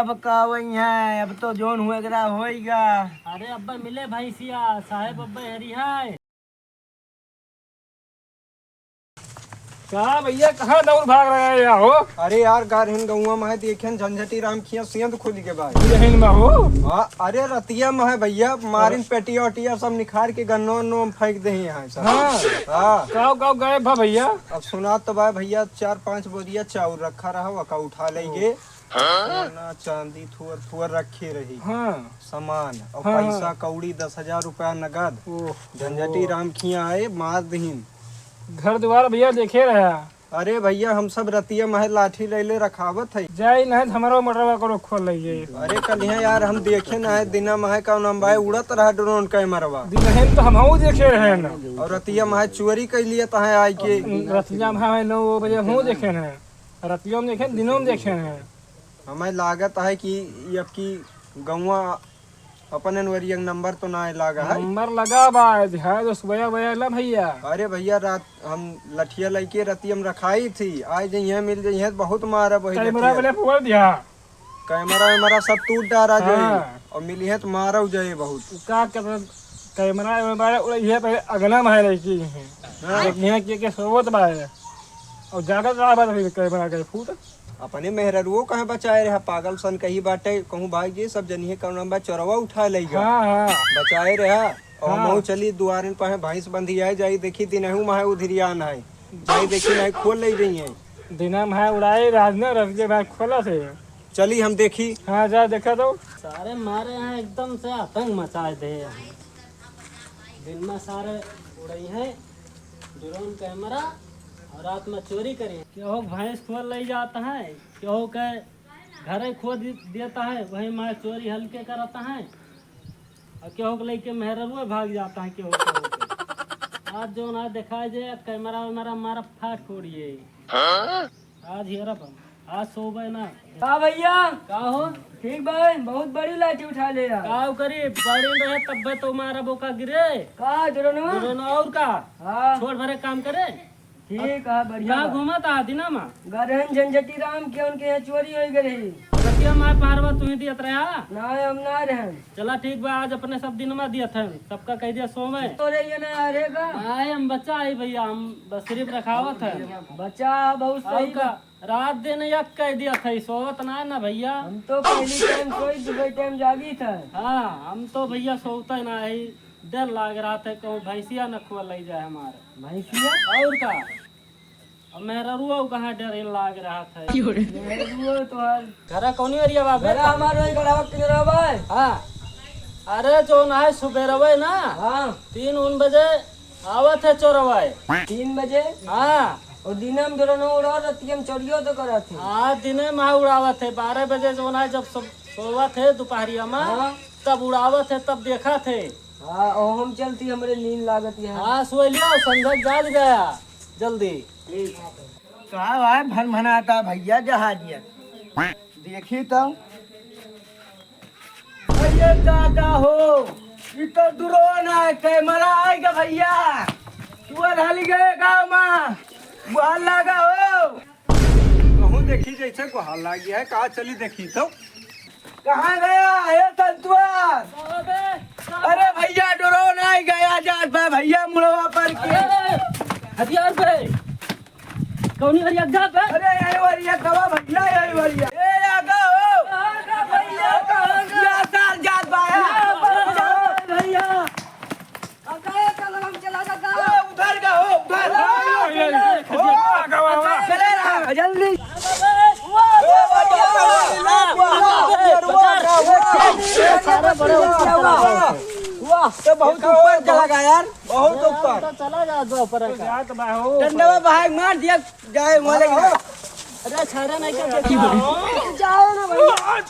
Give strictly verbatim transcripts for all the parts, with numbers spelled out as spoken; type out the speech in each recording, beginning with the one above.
अब का वही है, अब तो जौन हुए करा होइगा। अरे अब्बे मिले भैंसिया, साहेब अब्बे हरी है। का भैया, कहाँ दौड़ भाग रहे हैं हो? अरे यार, गारहिन गौवा में है, देखेन झंझटी राम खिया सेंध खुल के बा। दुल्हन में हो? हाँ, अरे रतिया में है भैया, मारिन अरे। पेटिया ओटिया सब निखार के गन्नो उन्नो में फेंक दे हैं सब। हाँ। हाँ। काव काव गायब भा भैया? अब सुना तो बा भैया, चार पाँच बोरिया चाउर रखा रहा, वका उठा लेंगे। हाँ? सोना चांदी थुअर थुअर रखे रही। हाँ। सामान और हाँ, पैसा हाँ। कौड़ी दस हजार रुपया नगद। ओह, झंझटी ओह। राम खिया आए, मार दहीन। घर द्वार भैया देखे रहा। अरे भैया, हम सब रतिया माहे लाठी ले ले रखावत है। जाई नहीं तो हमारो मोटरवा करो खोल लीजिए। अरे कलिया यार, हम देखे ना है, दिना माहे का नाम भाई उड़त रहा ड्रोन कैमरवा। दिन हम तो हमहू देखे रहे ना। और रतिया माहे चोरी कर लिए तहे आई के। रतिया माहे नौ बजे हमहू देखे ना। रतियों में देखे, दिनों में देखे हैं। हमें लागत है कि ये अब की गौवा अपन अनवरिया नंबर तो ना लागा है। नंबर लगा बा, है जो सुबह बया ला भैया। अरे भैया, रात हम लठिया लेके रतिया में रखाई थी, आज यहाँ मिल जाइए तो बहुत मारा वही कैमरा लठिया। वाले फोड़ दिया। कैमरा वैमरा सब टूट डारा जो है। हाँ। और मिली है तो मारा जाए बहुत। का कैमरा, कैमरा वैमरा उड़े है, पहले अगना में है लड़की है। हाँ। एक यहाँ के, के सोवत बा है। और जागत रहा बा तो फिर कैमरा के फूट। अपने मेहररुओ कहे बचाए रहा, पागल सन कही बाटे, कहूँ भाग जी, सब जनिए कौन बा, चोरवा उठा लेगा। हाँ, हाँ। बचाए रहा, और हाँ। महू चली दुआरिन पर है, भैंस बंधी आए, जाई देखी दिनहू माहे उधिरियान है, जाई देखी नहीं खोल ले जाइए। दिना माहे उड़ाए राजना रख दे भाई खोला से। चली हम देखी। हाँ, जा देखा तो। सारे मारे हैं एकदम से आतंक मचाए दे। दिन में सारे उड़ई हैं ड्रोन कैमरा और रात में चोरी करी। केहू के भैंस खोल ले जाता है, केहू के घरे खोद देता है, वही में चोरी हल्के करता है और केहू के लेके मेहररुए भाग जाता है, केहू, केहू के। आज जो ना दिखाई दे कैमरा वैमरा मारा फाट फोड़िए। आज हेरब हम, आज सोबे ना। का भैया? का हो? ठीक बा, बहुत बड़ी लाठी उठा ले यार। का करी, बड़ी रहे तब्बे तो मारा बोका गिरे। का, ड्रोनवा? ड्रोनवा और का? हाँ। छोड़ भरे काम करे। ठीक है, बढ़िया कहाँ बा। घूमत आ दिना मा? गरहन झंझटी राम के उनके यहाँ चोरी हो गई रही। रतिया माय पहरवा तुम्हें दियत रहा? ना, हम ना रहन। चला ठीक बा, आज अपने सब दिन में दियत है, सबका कह दिया सोवे। तो रे ये ना रहेगा। आए हम बच्चा आई भैया, हम बस सिर्फ रखावत है। बच्चा बहुत और सही का, बा। रात दिन एक कह दिया था, सोवत ना ना भैया। हम तो पहली टाइम सोई, दूसरे टाइम जागी था। हाँ, हम तो भैया सोवते ना है, डर लाग रहा था कहूँ भैंसिया न खोल ले जाए हमारे। भैंसिया? और का? अब मेहररुआ कहाँ डर लाग रहा था? मेहररुआ तो हर घरा कौनी एरिया बा बे? घरा हमार वही गढ़वा के किनारा बा। हाँ। अरे जो ना है सुबेरवे ना। हाँ। तीन उन बजे आवत है चोरवा। तीन बजे? हाँ। और दिने में ड्रोन उड़ाओ, रतिया में चोरियो तो करत है। हाँ, दिने में उड़ावत है, बारह बजे जो ना है जब सब सोवत है दोपहरिया में, हाँ। तब उड़ावत है, तब देखत है। हाँ, और हम चलती हमरे नींद लागत है। हाँ, सोई लियो, संझा जाग जाया जल्दी। का भाई भनभनाता भैया जहाजिया। देखी तो। अरे दादा हो, ई तो ड्रोन है, कैमरा आएगा भैया। तू हल गए गाँव में, बुहार लागा हो। कहूँ देखी जैसे गुहार लागी है, कहाँ चली देखी तो। कहाँ गया हे संतुआ? अरे भैया, ड्रोन आ गया जात बा भैया, मुड़वा पर के। अरे, हथियार पे। कौनी वाली अड्डा पे? अरे, यही वाली है, दवा भैया, यही वाली है। ए, आगा हो। आगा भैया, आगा। या सार जात बा, या। भैया। ए, उधर का हो, उधर। चले रहा, जल्दी। वाह, वाह, वाह, वाह। वाह, तो बहुत ऊपर चला गया यार, बहुत ऊपर। तो चला जा दो ऊपर का। डंडवा भाग मार दिया, जाए वाले का। अरे, छाड़ा नहीं कर देखी। जाओ ना भैया।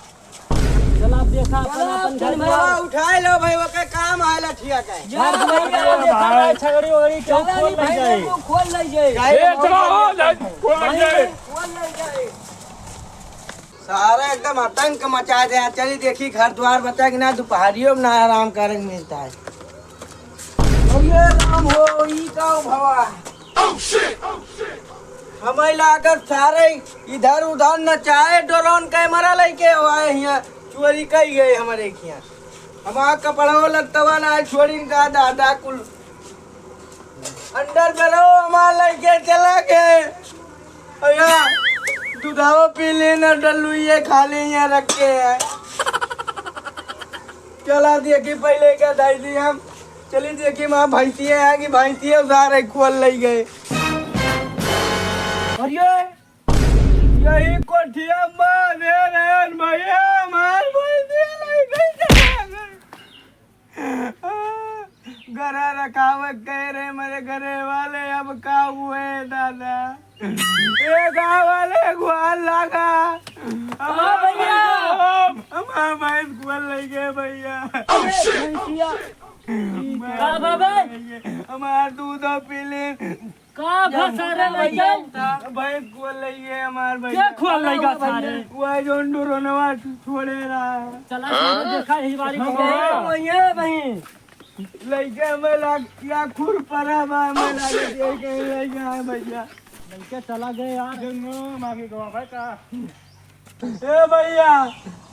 चल, आप देखा, अपन, चला, अपन घर चल, में। उठाए लो भाई, ओके काम आए लठिया का। जा, घर में भैया, देखा, भाई। छगड़ी वगड़ी क्यों चला खोल नहीं ले भाई, जाए? वो खोल ले जाए। ए, चलो, हो, जा, खोल ले जाए। खोल ले जाए। सारा एकदम आतंक मचा दे। चलिए देखी घर द्वार बचा कि ना, दोपहरियों में ना आराम करे के मिलता है। अरे राम हो, ई का भवा? हमें लागत सारे इधर उधर नचाए, ड्रोन कैमरा लेके आए हियाँ, चोरी कई गए हमरे हियाँ। हमार कपड़वा लत्तवा ना छोड़िन का दादा कुल। अंदर करो, हमार लइके चला गए। भैया, दूधवा पी लेना, डल्लू ये खाली यहाँ रखे हैं। चला देखी पहले क्या दाई दी हम। चली देखी माँ भैंसिया है कि भैंसिया सारे खोल लई गए। अरे, यही कोठिया में दे रहे हैं भैया, हमार भैंसिया लई गई। घरा रखावे कह रहे मेरे घरे वाले, अब का हुए दादा? ए गाँव वाले गुहार लागा। हाँ भैया। हमार भैंस कुआर लई गए भैया। भैंसिया। का बाबे? हमार दूध पी ले। का भैंस रे लइका? भैंस कुआर लई गए हमार भैया। के कुआर लई गए सारे? वह जोन डोरोनवा छोड़े रहा। चला सारे देखा यही बारी को। हाँ, वही है भाई। लइके में लाग, या खुर परा बा, में लागे दे के लइके आए भैया। लइके चला गए यार। जंगल मागे गवा भाई का। ए भैया,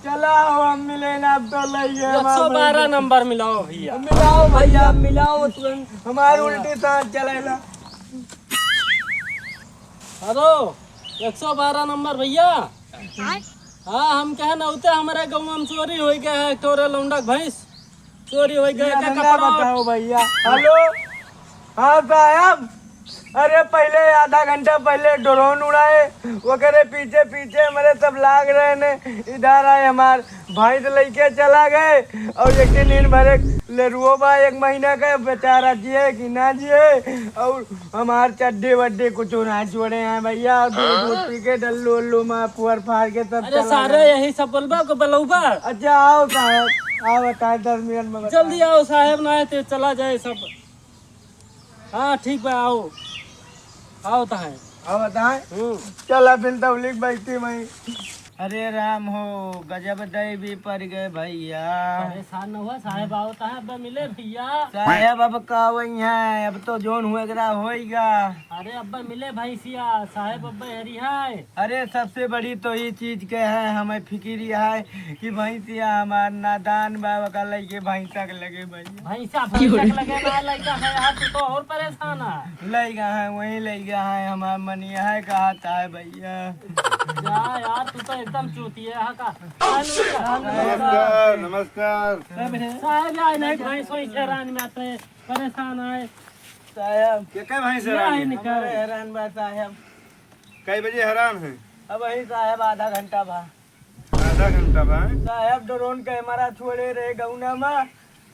चला हो, हम मिले ना, अब तो लइके एक सौ बारह नंबर मिलाओ भैया। मिलाओ भैया, मिलाओ तुरंत। हमार उल्टी सांस चलेला। हेलो, एक सौ बारह नंबर भैया। हाँ, हम कहे ना, उते हमारे गाँव में चोरी होइ गए है, एक ठो रे लौंडा के भैंस चोरी होइ गए, ये का हमें कपड़ा बताओ भैया। हेलो, हाँ साहब, अरे पहले आधा घंटा पहले ड्रोन उड़ाए, ओकरे पीछे पीछे हमारे सब लाग रहे ने। इधर आए, हमार भैंस लइके चला गए, और एक दिन इन भरे लेरुओ बा एक महीना का, बेचारा जिए कि ना जिए, और हमार चड्डी वड्डी कुछ ना छोड़े हैं भैया, और दूध दूध पी के डल्लू उल्लू में पुअर फाड़ के सब अरे चला सारे गए। यही सब बोलबा को बलौबा। अच्छा आओ साहब, आओ बताए दस मिनट में बताए। जल्दी आओ साहब, ना है तो चला जाए सब। हाँ ठीक बा, आओ, आओ तहां। आओ बताए। हम्म। चला फिर तबलीग बैठी मई। अरे राम हो, गजब दैवी पड़ गए भैया। परेशान न हुआ साहेब, आओ तहां, अब्बे मिले भैया। साहेब अब का वही है, अब तो जोन हुए एकरा होइगा। अरे अब्बे मिले भैंसिया, साहेब अब्बे हरी है। अरे सबसे बड़ी तो ई चीज के है, हमें फिकिर ई है कि भैंसिया हमार नादान बा, ओका लइके भैंसा के लगे भैया। भैंसा, भैंसा के लगे ना लइका है यार, तू तो और परेशान है। लइका है, वही लइका है, हमार मनिया है, कहा था है भैया। जा यार, तू तो एकदम चूतिया है का। नमस्कार, नमस्कार। साहेब यार, नहीं भैंस वैंस हैरान में आते हैं, परेशान है। साहेब। के के भैंस ये हैरान है है? निकल। हमारे हैरान बा साहेब। कई बजे हैरान है? अब वही साहेब आधा घंटा बा। आधा घंटा बा? साहेब ड्रोन कैमरा छोड़े रहे गौना मा,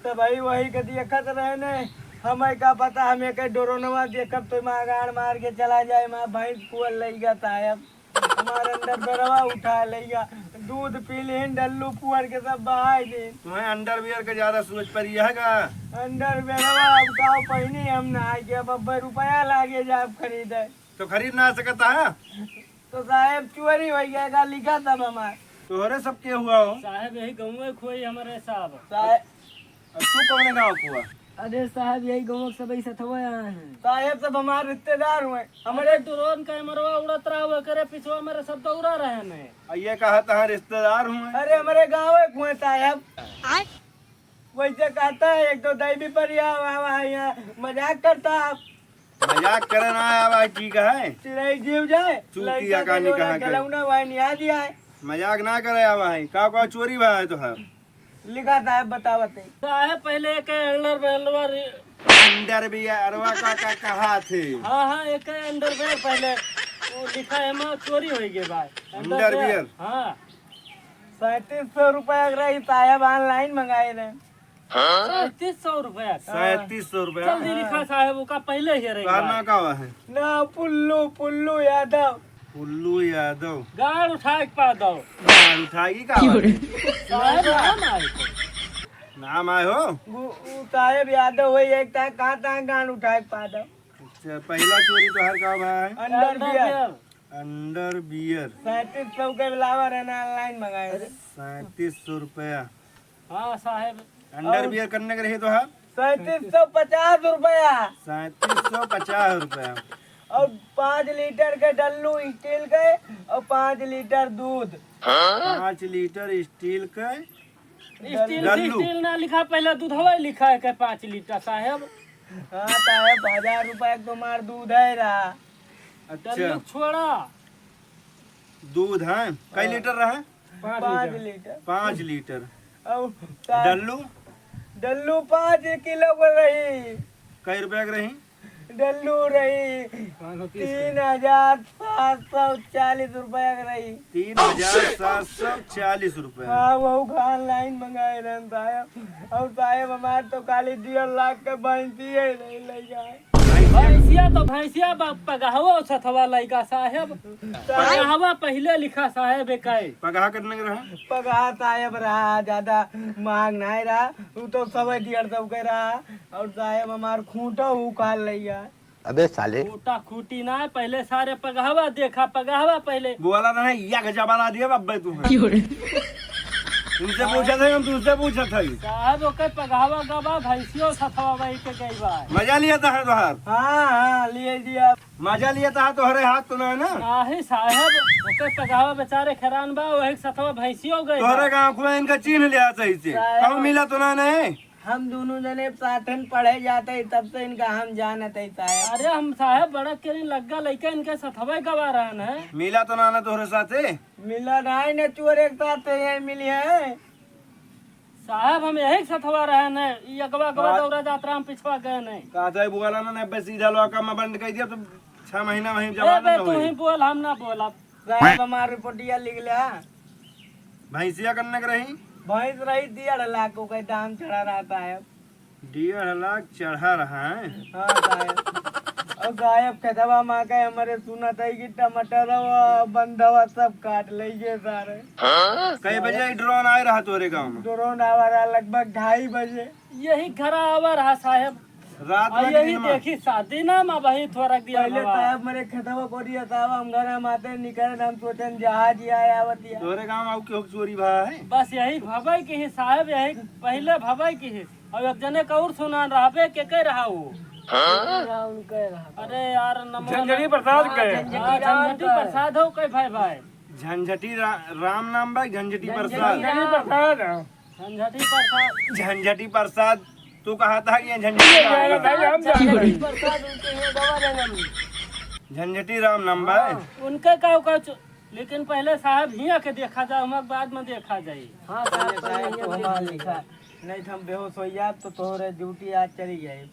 त भाई वही के देखत रहे ने। हमें का पता, हम एक ड्रोनवा देखब तो माँ गाड़ मार के चला जाए, माँ भैंस कुअर लइगा साहेब। हमार अंडरवियरवा उठा लइगा, दूध पी लेन, डल्लू पुअर के सब बहाई देन। तुम्हें अंडरवियर के ज्यादा सूझ पड़ी है का? अंडरवियरवा अब का पहिनी हम ना आए के, अब अब्बे रुपया लागे जाब खरीदे। तो खरीद ना सकता है? तो साहेब चोरी होइ गया का लिखा तब हमार। तोहरे सब के हुआ हो? साहेब यही गौवे खोई हमारे साहब। साहेब अब तू कौने गाँव को हुआ? अरे साहेब यही गौवे के सबही सथवा आए हैं। साहेब सब हमार रिश्तेदार हुए। हमरे ड्रोन कैमरवा उड़त रहा हुआ करे पिछवा मेरे सब दौड़ा रहे हैं। आ ये कहा तहाँ रिश्तेदार हुए? अरे हमरे गाँवे के हुए साहेब। आय? वैसे कहता है, एक तो दैवी पर यहाँ, वहाँ, वहाँ, यहाँ मजाक करता है। मजाक करे ना आवा है, ठीक है? चिड़ै जीव जाए, चूतिया लड़का कहानी के जोड़ा कहाँ के? खिलौना वहाँ निहा दिया है। मजाक ना करे आवा है। का, का चोरी भा है तोहार? लिखा साहेब बतावत है। साहेब पहले एक अंडर बैलवा रे। अंडरवियरवा का, का कहा थे? हाँ, हाँ, एक अंडरवियर पहले वो लिखा है, माँ चोरी होइ गई भाई। अंडरवियर? अंडरवियर? हाँ। सैंतीस सौ रुपया के रही साहेब, online मंगाए रहे। सैंतीस सौ रुपया का? सैंतीस सौ रुपया। जल्दी लिखा साहेब, ओका पहले ही रही तोहार बात। नाम का हुआ है? ना, पुल्लू, पुल्लू यादव। पुल्लू यादव। गाड़ उठाए के पा दो। गाड़ उठाएगी का बात है? साहेब नाम आए तो। नाम आए हो? गु-, उ साहेब यादव वही एक ता, कहाँ ता गाड़ उठाए के पा दो। अच्छा, पहला चोरी तोहार का हुआ है? अंडरवियर। अंडरवियर। अंडरवियर। सैंतीस सौ के अलावा रहना, online मंगाए। सैंतीस सौ रुपया। हाँ साहेब। अंडरवियर और करने के रहे तो हाँ? सैंतीस सौ पचास रुपया। सैंतीस सौ पचास रुपया। और पाँच लीटर के डल्लू स्टील के और पाँच लीटर दूध। पाँच लीटर स्टील के स्टील, डल्लू। स्टील ना लिखा, पहले दूधवा लिखा है के पाँच लीटर साहेब। हाँ साहेब, हजार रुपया के तुम्हार दूध है रहा। अच्छा। डल्लू छोड़ा। दूध है, कई हाँ। लीटर रहा? पाँच पाँच लीटर। लीटर। पाँच लीटर। और डल्लू? डल्लू पाँच किलो के रही। कई रुपया के रही? डल्लू रही पाँच सौ तीस के। तीन हजार सात सौ चालीस रुपया के रही। तीन हजार सात सौ चालीस रुपया। हाँ, वहू का online मंगाए रहन साहेब। और साहेब, हमार तो खाली डेढ़ लाख के भैंसी है, नहीं ले जाए। भैंसिया तो भैंसिया बा, पगहवा सथवा लइका साहेब। साहेब। पगहवा पहिले लिखा साहेब, एकाई। पगहा कितने के रहा? पगहा साहेब रहा, ज्यादा महंग नहीं रहा, उ तो सवा डेढ़ सौ के रहा। और साहेब हमार खूंटो उखाड़ लइया। अबे साले। खूंटा खूंटी ना, पहिले सारे पगहवा देखा, पगहवा पहिले। बोला ना, या के जबाना दिया अब्बे तू है। क्यों रे? तुमसे पूछत है, हम तुमसे पूछत है। साहब, ओके पगहवा गवा, भैंसियो सथवा वही के गई बा। मजा लिया था है तोहार। हाँ, हाँ, लिए दिया। मजा लिया था तोहरे हाथ तो ना है ना? नाही साहब, ओके पगहवा बेचारे खेरान बा, वही सथवा भैंसियो गई बा। तोहरे गाँव को इनका चीन्ह लिया सही से। साहब। कहूँ मिला तो ना नहीं? हम दोनों जने साथन पढ़े जाते ही, तब से इनका हम जानत है साहब। अरे हम साहब बड़ा के लग्गा लइका इनके सथवा गवा रहन है। मिला तो ना ना तोहरे साथे? मिला नहीं न चोर एक साथ यही मिली है। साहब हम यही सथवा रहन है, ई अगवा अगवा बात दौरा जात्रा हम पिछवा गए नहीं। कहता है बुआला ना, ना बस सीधा लोका में बंद कर दिया तो छह महीना वहीं ए जवान बे, ना तू होई। ही बोल, हम ना बोलब। साहब हमार रिपोर्टिया लिख ले। भैंसिया कन्ने के रही? भैंस रही डेढ़ लाख, ओकर दाम चढ़ा रहा साहब। डेढ़ लाख चढ़ा रहा है? हाँ साहब। और साहब खेतवा मा के हमारे सुनत है कि टमाटरवा, बंधवा सब काट लेइए सारे। कई बजे ई ड्रोन आए रहा तोरे गाँव में? ड्रोन आवा रहा लगभग ढाई बजे। यही घरा आवा रहा साहब। रात और में यही दिन में? देखी शादी ना मा वही थोड़ा दिया पहले भवा। साहब मेरे खेतवा कोरिया साहब, हम घर हम आते निकले, हम सोचन जहाज ही आया आवत या। तोरे गाँव आऊ केहू के चोरी भा है? बस यही भवे की ही साहब, यही पहले भवे की ही। और एक जने का और सुनान रहबे, के के रहा वो? हाँ? उनके रहा। अरे यार, नमो झंझटी नमः। प्रसाद हाँ, के। झंझटी हाँ, राम झंझटी के। प्रसाद हो के भाई, भाई। झंझटी रा-, राम नाम बा, झंझटी झंझटी प्रसाद। राम। झंझटी प्रसाद। झंझटी प्रसाद। झंझटी प्रसाद, तू कहा था कि ये झंझटी ये राम? मेरा भाई, हम जानते हैं। झंझटी प्रसाद उनके हैं, बाबा जन्म। झंझटी राम नाम बा। हाँ, उनके का, का चो-, लेकिन पहले साहब हियाँ के देखा जाए, हम बाद में देखा जाए। हाँ साहब, पहले साहब, हियाँ तो के हमार देखा। लिखा। नहीं तो हम बेहोश हो जाब तो तोहरे ड्यूटी आज चली जाए।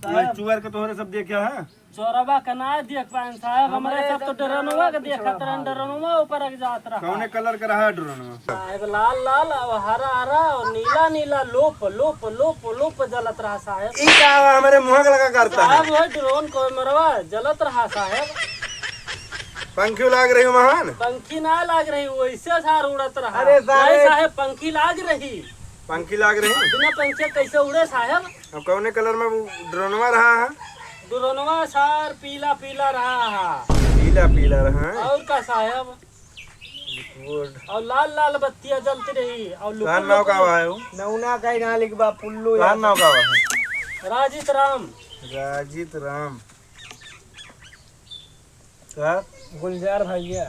मैं साहब। चुअर के तोहरे सब देखा है? चोरवा के ना देख पाएन साहब, हमरे हमरे सब तो सब डरनवा के ड्रोनवा देखत रहन, पिछवा ड्रोनवा ऊपर अग जात रहा। कौने कलर के रहा ड्रोनवा? साहब लाल लाल और हरा हरा और नीला नीला लोप लोप लोप लोप जलत रहा साहब। ई का हमारे मुँह के लगा करता है? साहब वो ड्रोन को मरवा जलत रहा साहब। पंखी लाग रही महान? पंखी ना लाग रही, वैसे सार उड़त रहा। अरे सारे नहीं साहब, पंखी लाग रही। पंखी लाग रही? बिना पंखे कैसे उड़े साहब? अब कौने कलर में वो ड्रोनवा रहा है? ड्रोनवा सार पीला पीला रहा है। पीला पीला रहा है? और का साहब? लिक्विड। और लाल लाल बत्तियाँ जलती रही और लुकुर तोहार नाव का लुकुर। बा है वो? नौना का ही ना लिखबा, पुल्लू तोहार यार। नाव का बा है? राजित राम। राजित राम। का? गुलजार भैया।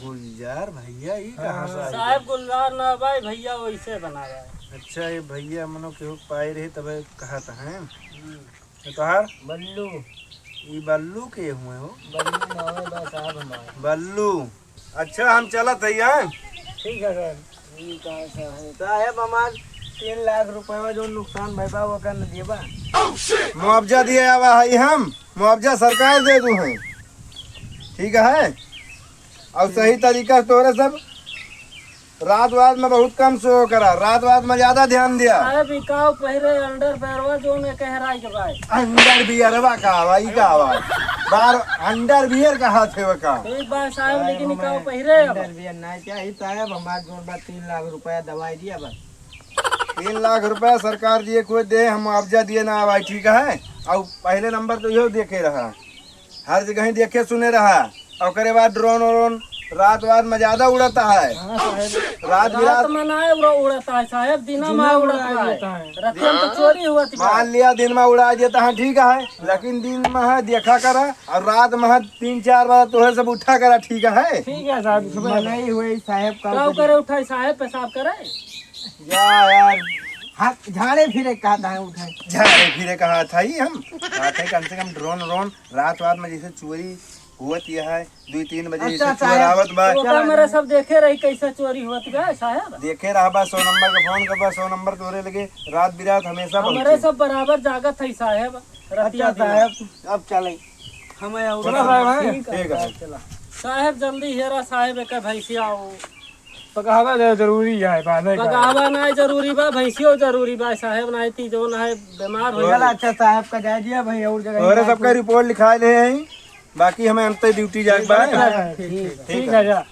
गुलजार भैया, ई कहाँ से आइल? साहब गुलजार ना भाई, भैया वैसे बना रहा है। अच्छा, ये भैया मनो केहू पाए रहे तबे कहा था, हैं? हम्म। तो तोहार? बल्लू। ई बल्लू के हुए हो? बल्लू नावे बा साहब हमार। बल्लू। अच्छा, हम चलत है यार। ठीक है सर। ई कहाँ से है? साहब हमार तीन लाख रुपया जो नुकसान भइल बा, ओकर न दिए बा। मुआवजा दिए आवा है हम। मुआवजा सरकार दे दू है, ठीक है। और सही तरीका से तोरे सब रात वात में बहुत कम सो करा, रात वात में ज्यादा ध्यान दिया। अरे बिकाऊ पहिरे अंडरवेयरवा जो में कहराई के भाई। अंडरवियरवा का भाई का भाई? बार अंडरवियर का हाथ है का? एक बार साहब, लेकिन बिकाऊ पहिरे अब। अंडरवियर ना चाहिए साहब, हमार जोन बा तीन लाख रुपया दवाई दिया बस। तीन लाख रुपया सरकार दिए कोई दे, हम मुआवजा दिए ना भाई, ठीक है। और पहले नंबर तो यो देखे रहा, हर जगह ही देखे सुने रहा, ओकरे बाद ड्रोन व्रोन रात वात में ज्यादा उड़ता है। हाँ साहेब। रात रात बिरात में ना उड़ा-, उड़ता है साहेब, दिना दिना में उड़ता उड़ा है। देता है। रात में तो चोरी हुआ थी। मान लिया दिन में उड़ा देता है, ठीक है, लेकिन दिन में है देखा करा और रात में है तीन चार बार तोहे सब उठा करा, ठीक है? ठीक है साहेब, सुबह नहीं हुई साहेब का का करे उठाई साहेब, पेशाब करे? जा यार। हाँ, झाड़े फिरे कहा था उठाई। झाड़े फिरे कहा था ही हम। बात है कम से कम ड्रोन व्रोन रात वात में जैसे चोरी हुआ किया है, दो तीन बजे अच्छा, जैसे चोर साहेब। आवत बा। तो ओका मेरे सब देखे रही कैसे चोरी होत बा साहेब। देखे रहा बा, सौ नंबर का फोन कर बा, सौ नंबर तोरे लगे रात बिरात हमेशा हमारे पहुंचे। सब बराबर जागत है साहेब, रतिया अच्छा दिन। साहेब, अब चले। हमें और चला साहेब, हैं? ठीक है। ठीक है। चला। साहेब जल्दी हेरा साहेब एक भैंसिया हो। पकावा जरूरी है, बात है का? पकावा ना जरूरी बा, भैंसियो जरूरी बा साहेब, ना ती जो ना है बीमार हो चला, जाए। अच्छा साहेब का जाए दिया भाई, और जगह तोरे बात सबका नहीं। रिपोर्ट लिखा ले हैं, बाकी हमें अंत ड्यूटी जाए के बा। ठीक है, ठीक, ठीक, ठीक ठीक है। है, जा।